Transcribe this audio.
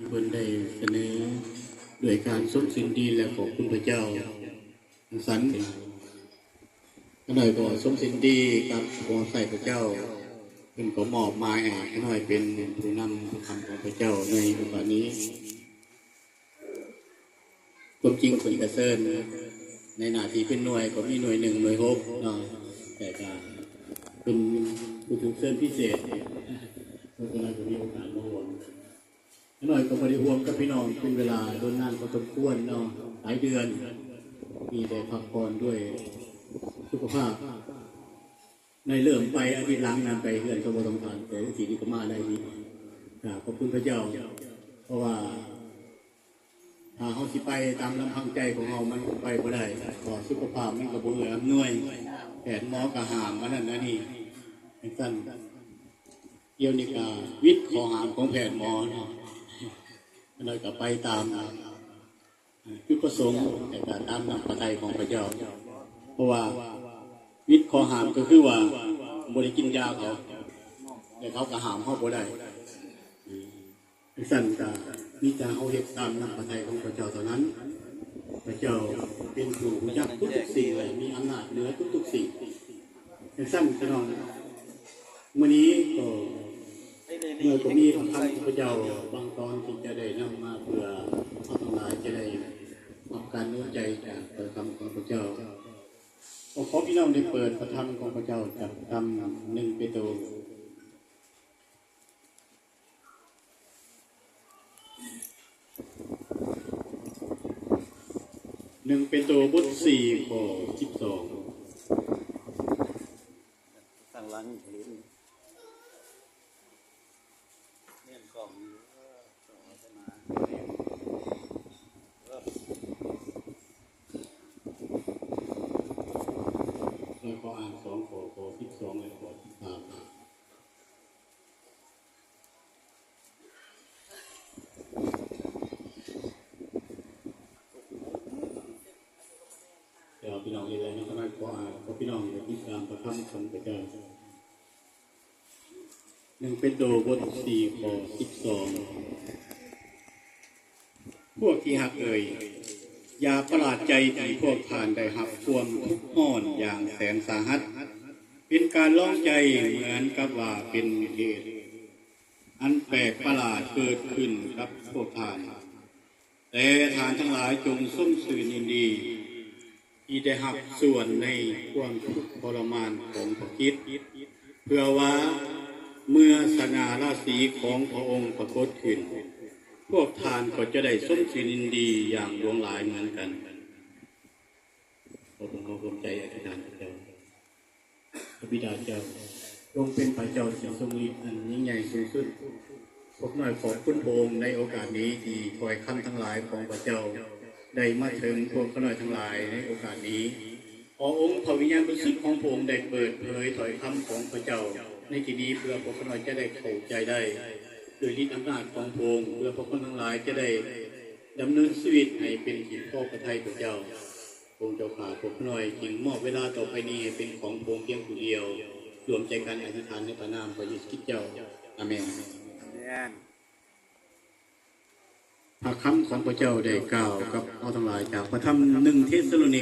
ເພິ່ນໄດ້ສະເໜີດ້ວຍການຊົມສິນດີ ແລະ ຂອບຄຸນພະເຈົ້າ. ສັນ ຂ້ານ້ອຍກໍຊົມສິນດີກັບຜູ້ຮັບໃຊ້ພະເຈົ້າ, ເພິ່ນກໍມອບໝາຍໃຫ້ຂ້ານ້ອຍເປັນຜູ້ນຳພະຄຳຂອງພະເຈົ້າໃນໂອກາດນີ້. ຄວາມຈິງເພິ່ນກະເຊີນ ໃນໜ້າທີ່ເປັນໜ່ວຍກໍມີໜ່ວຍໜຶ່ງ ໜ່ວຍຫົກເນາະ, ແຕ່ກະເປັນຜູ້ຖືກເຊີນພິເສດ ເພິ່ນກະເລີຍບໍ່ມີໂອກາດມາຮ່ວມ. ຂ້ານ້ອຍກໍບໍ່ໄດ້ຮ່ວມກັບພີ່ນ້ອງເປັນເວລາດົນນານພໍສົມຄວນເນາະ, ຫຼາຍເດືອນ, ມີໄດ້ພັກຜ່ອນດ້ວຍສຸຂະພາບ. ໄດ້ເລີ່ມໄປອາທິດຫຼັງນັ້ນ ໄປເຮືອນສະໂມສອນ ແຕ່ທີ່ນີ້ກໍມາໄດ້ນີ້ ກະຂອບຄຸນພະເຈົ້າ ເພາະວ່າຖ້າເຮົາຊິໄປຕາມລຳພັງໃຈຂອງເຮົາ ມັນກໍໄປບໍ່ໄດ້ ເພາະວ່າສຸຂະພາບມັນກໍບໍ່ເອື້ອອຳນວຍ, ແພດໝໍກໍຫ້າມ ອັນນັ້ນອັນນີ້ ຈັ່ງຊັ້ນ. ດຽວນີ້ກໍວິດຂໍ້ຫ້າມຂອງແພດໝໍເນາະ, ແລ້ວກໍໄປຕາມ ຈຸດປະສົງ ແລະ ກະຕາມນ້ຳພະໄທຂອງພະເຈົ້າ, ເພາະວ່າວິດຂໍ້ຫ້າມກໍຄືວ່າບໍ່ໄດ້ກິນຢາເຂົາ ແລະ ເຂົາກໍຫ້າມເຮົາບໍ່ໄດ້. ຈັ່ງຊັ້ນກະມີແຕ່ເຮົາເຮັດຕາມນ້ຳພະໄທຂອງພະເຈົ້າເທົ່ານັ້ນ. ພະເຈົ້າເປັນຜູ້ຮູ້ຈັກທຸກໆສິ່ງ ແລະ ມີອຳນາດເໜືອທຸກໆສິ່ງ. ຈັ່ງຊັ້ນພີ່ນ້ອງ ມື້ນີ້ກໍ ເມື່ອກໍມີພະຄຳຂອງພະເຈົ້າບາງຕອນທີ່ຈະໄດ້ນຳມາ ເພື່ອເຮົາທັງຫຼາຍຈະໄດ້ຮັບການໜູນໃຈຈາກພະຄຳຂອງພະເຈົ້າ. ກໍຂໍພີ່ນ້ອງໄດ້ເປີດພະຄຳຂອງພະເຈົ້າຈາກພະຄຳໜຶ່ງເປໂຕ ໜຶ່ງເປໂຕບົດສີ່ ຂໍ້ສິບສອງ. ທາງຫຼັງເຫັນ ແມ່ນກ້ອງຢູ່ ເອີ ຕ້ອງເອົາໄປມາ ເອີ ແລ້ວກໍອ່ານສອງຂໍ້ ຂໍ້ສິບສອງ ແລະ ຂໍ້ສິບສາມ. ເຈົ້າ ພີ່ນ້ອງເຫັນແລ້ວເນາະ, ຂ້ານ້ອຍຂໍອ່ານ ຂໍພີ່ນ້ອງໄດ້ຕິດຕາມພະຄຳຂອງພະເຈົ້າ. ໜຶ່ງເປໂຕ ບົດສີ່ ຂໍ້ສິບສອງ. ພວກທີ່ຮັກເອີຍ, ຢ່າປະຫຼາດໃຈທີ່ພວກທ່ານໄດ້ຮັບຄວາມທຸກຮ້ອນຢ່າງແສນສາຫັດ, ເປັນການລອງໃຈເໝືອນກັບວ່າເປັນເຫດອັນແປກປະຫຼາດເກີດຂຶ້ນກັບພວກທ່ານ. ແຕ່ທ່ານທັງຫຼາຍຈົ່ງຊົມຊື່ນຍິນດີ ທີ່ໄດ້ຮັບສ່ວນໃນຄວາມທຸກທໍລະມານຂອງພະຄຣິດ, ເພື່ອວ່າເມື່ອສະຫງ່າລາສີຂອງພະອົງປາກົດຂຶ້ນ, ພວກທ່ານກໍຈະໄດ້ຊົມຊື່ນຍິນດີຢ່າງຫຼວງຫຼາຍເໝືອນກັນ. ຂໍພວກເຮົາຮ່ວມໃຈອະທິຖານພະເຈົ້າ. ພະບິດາເຈົ້າ ຊົງເປັນພະເຈົ້າທີ່ຊົງລິດອັນຍິ່ງໃຫຍ່ສູງສຸດ. ພວກຂ້ານ້ອຍຂອບຄຸນພະອົງໃນໂອກາດນີ້ ທີ່ຖ້ອຍຄຳທັງຫຼາຍຂອງພະເຈົ້າໄດ້ມາເຖິງພວກຂ້ານ້ອຍທັງຫຼາຍໃນໂອກາດນີ້. ຂໍອົງພະວິນຍານບໍລິສຸດຂອງພະອົງໄດ້ເປີດເຜີຍຖ້ອຍຄຳຂອງພະເຈົ້າໃນທີ່ນີ້ ເພື່ອພວກຂ້ານ້ອຍຈະໄດ້ເຂົ້າໃຈໄດ້ດ້ວຍລິດອຳນາດຂອງພະອົງ, ເພື່ອພວກຂ້ານ້ອຍທັງຫຼາຍຈະໄດ້ດຳເນີນຊີວິດໃຫ້ເປັນທີ່ພໍພະໄທພະເຈົ້າ. ພະອົງເຈົ້າຂ້າ ພວກຂ້ານ້ອຍຈຶ່ງມອບເວລາຕໍ່ໄປນີ້ໃຫ້ເປັນຂອງພະອົງພຽງຜູ້ດຽວ, ລວມໃຈກັນອະທິຖານໃນພະນາມພະເຢຊູຄຣິດເຈົ້າ. ອາເມນ. ອາເມນ. ພະຄຳຂອງພະເຈົ້າໄດ້ກ່າວກັບເຮົາທັງຫຼາຍຈາກພະທຳໜຶ່ງເທສະໂລນິ